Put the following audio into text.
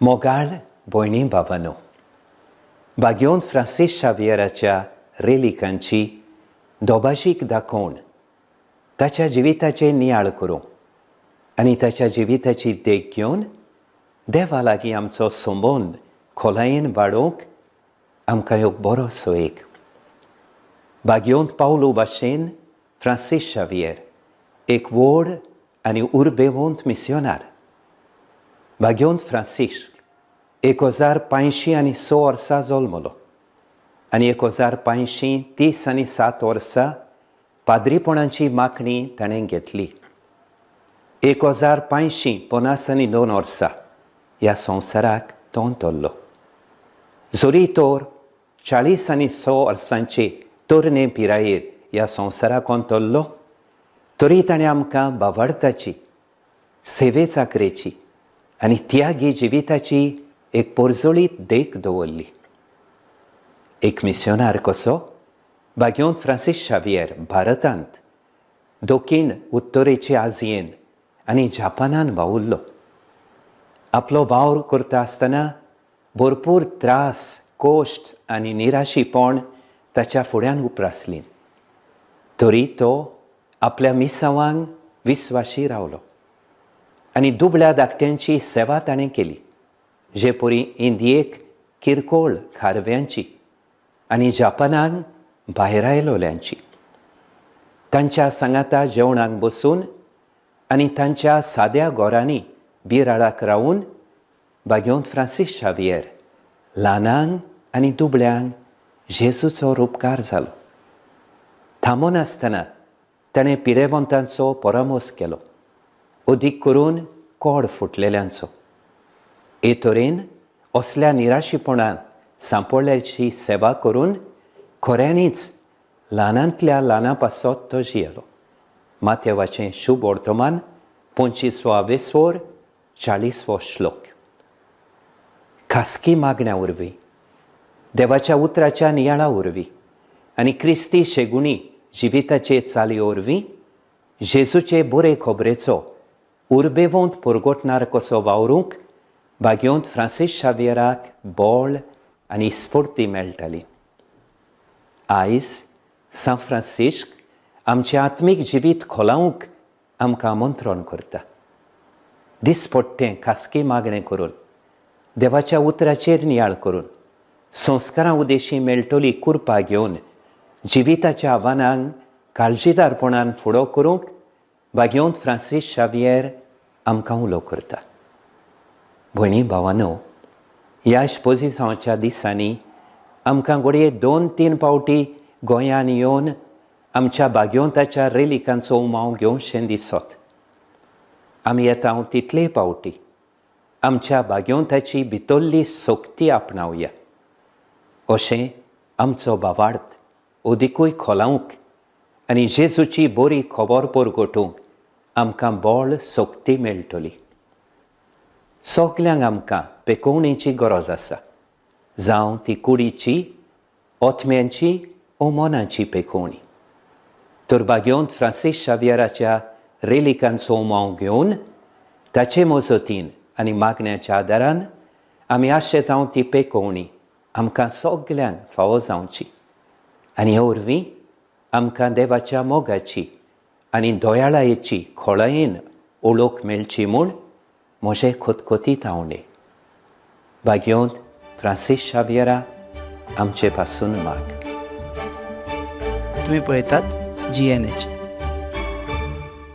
मोगाळ भयणी भावांनो, भाग्यवंत फ्रांसीस शावियराच्या रेलिकांची दोभाशीक दाखोवन ताच्या जिविताचेर नियाळ करूं आनी ताच्या जिविताची देख घेवन देवा लागीं आमचो संबंद खोलायेन वाडोवंक आमकां एक बरोसो एक भाग्यवंत पावलो भाशेन फ्रांसीस शावियर एक व्हड आनी उर्बेवंत मिसियोनार. भाग्यवंत फ्रांसीस 1506 वर्सा जल्मलो आनी 1537 वर्सा पाद्रीपणाची मागणी ताणें घेतली. 1552 वर्सा ह्या संवसाराक तो अंतरलो. जरी तर 46 वर्सांचे तरणे पिरायेर ह्या संवसाराक अंतरलो तरी ताणें आमकां भावार्थाची, सेवे चाकरेची आनी त्यागी जिविताची एक परजळीत देख दवरली. एक मिसियोनार कसो भाग्यवंत फ्रांसीस शावियर भारतांत दक्षिण उत्तरेचे आजियेन आनी जापानान वावुरलो. आपलो वावर करता आसतना भरपूर त्रास, कश्ट आनी निराशीपण ताच्या फुड्यान उप्रासली, तरी तो आपल्या मिसांवांक विस्वाशी रावलो आनी दुबळ्या धाकट्यांची सेवा ताणें केली, जे परी इंदियेक किरकोळ खारव्यांची आनी जापानाक भायर आयलोल्यांची. तांच्या सांगाता जेवणाक बसून आनी तांच्या साद्या घरांनी बिराडाक रावून भाग्यवंत फ्रांसीस शावियर ल्हानांक आनी दुबळ्यांक जेजूचो रुपकार जालो. थांबनासतना ताणें पिडेवंतांचो परामोस केलो, अदीक करून कोड फुटलेल्यांचो. हे तरेन असल्या निराशीपणान सांपडल्याची सेवा करून खऱ्यांनीच ल्हानांतल्या ल्हाना पासत तो जियेलो. माथेवाचें शुभ वर्तमान 25वो आवेस्वर 40वो श्लोक. खासगी मागण्या वरवीं, देवाच्या उतराच्या नियाळा वरवीं आनी क्रिस्ती शेगुणी जिविताचे चाली वरवीं जेजूचे बरे खबरेचो उर्बेवंत परगटणार कसो वावरूंक भाग्यवंत फ्रांसीस शावियराक बळ आनी स्फूर्ती मेळटाली. आयज सांत फ्रांसिस्क आमचें आत्मीक जिवीत खोलावंक आमकां आमंत्रण करता. दिसपट्टें खासगी मागणें करून, देवाच्या उतराचेर नियाळ करून, संस्कारां उदेशी मेळटली कुरपा घेवन जिविताच्या आव्हानांक काळजीदारपणान फुडो करूंक भाग्यवंत फ्रांसीस शावियर आमकां उलो करता. भयणी भावानो, ह्या इश्पोजिसांवाच्या दिसांनी आमकां घडये 2-3 पावटी गोंयान येवन आमच्या भाग्यवंताच्या रेलिकांचो उमाव घेवशें दिसत. आमी येता तितले पावटी आमच्या भाग्यवंताची भितरली शक्ती आपणावया, अशें आमचो भावार्थ अदिकूय खोलावंक आनी जेजूची बरी खबर परगटूंक आमकां बळ शक्ती मेळटली. सगल्यांक आमकां पेकोवणेची गरज आसा, जावं ती कुडीची, आत्म्यांची ओ मनाची पेकोवणी. तर भाग्यवंत फ्रांसीस शावियराच्या रेलिकांचो उमाव घेवन ताचे मजतीन आनी मागण्याच्या आदारान आमी आशेतांव ती पेकोवणी आमकां सगल्यांक फावो जावची आनी हे वरवीं आमकां देवाच्या मोगाची आनी दयाळायेची खोलायेन ओळख मेळची म्हूण म्हजे खतखतीत आवडे. भाग्यवंत फ्रांसीस शावियरा, आमचे पासून माग. तुमी पळयतात GNH.